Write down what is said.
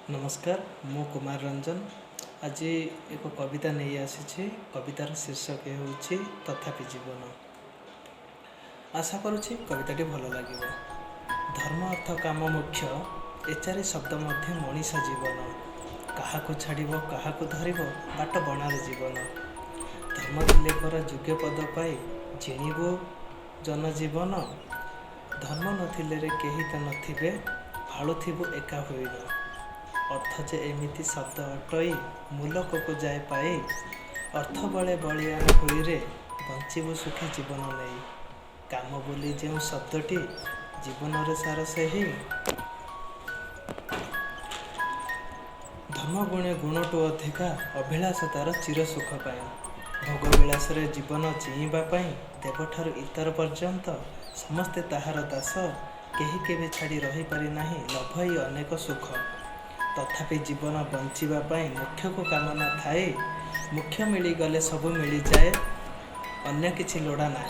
ନମସ୍କାର, ମୁଁ କୁମାର ରଞ୍ଜନ। ଆଜି ଏକ କବିତା ନେଇ ଆସିଛି। କବିତାର ଶୀର୍ଷକ ହେଉଛି ତଥାପି ଜୀବନ। ଆଶା କରୁଛି କବିତାଟି ଭଲ ଲାଗିବ। ଧର୍ମ, ଅର୍ଥ, କାମ, ମୋକ୍ଷ, ଏ ଚାରି ଶବ୍ଦ ମଧ୍ୟ ମଣିଷ ଜୀବନ। କାହାକୁ ଛାଡ଼ିବ, କାହାକୁ ଧରିବ, ବାଟ ବଣାରେ ଜୀବନ। ଧର୍ମ ଥିଲେ ପରା ଯୋଗ୍ୟ ପଦ ପାଇ ଜିଣିବୁ ଜନଜୀବନ। ଧର୍ମ ନଥିଲେରେ କେହି ତ ନଥିବେ, ଭାଳୁଥିବୁ ଏକା ହୋଇନ। ଅର୍ଥ ଯେ ଏମିତି ଶବ୍ଦ ଅଟଇ, ମୁଲକକୁ ଯାଏ ପାଇ। ଅର୍ଥ ବଳେ ବଳିଆନ ହୋଇରେ ବଞ୍ଚିବୁ ସୁଖେ ଜୀବନ ନେଇ। କାମ ବୋଲି ଯେଉଁ ଶବ୍ଦଟି, ଜୀବନରେ ସାର ସେହି। ଧର୍ମ ଗୁଣେ ଗୁଣଠୁ ଅଧିକା ଅଭିଳାଷ ତାର ଚିର ସୁଖ ପାଇଁ। ଭୋଗ ବିଳାସରେ ଜୀବନ ଜିଇଁବା ପାଇଁ ଦେବଠାରୁ ଇତର ପର୍ଯ୍ୟନ୍ତ ସମସ୍ତେ ତାହାର ଦାସ। କେହି କେବେ ଛାଡ଼ି ରହିପାରି ନାହିଁ ଲଭଇ ଅନେକ ସୁଖ। ତଥାପି ଜୀବନ ବଞ୍ଚିବା ପାଇଁ ମୋକ୍ଷକୁ କାମନା ଥାଏ। ମୋକ୍ଷ ମିଳିଗଲେ ସବୁ ମିଳିଯାଏ, ଅନ୍ୟ କିଛି ଲୋଡ଼ା ନାହିଁ।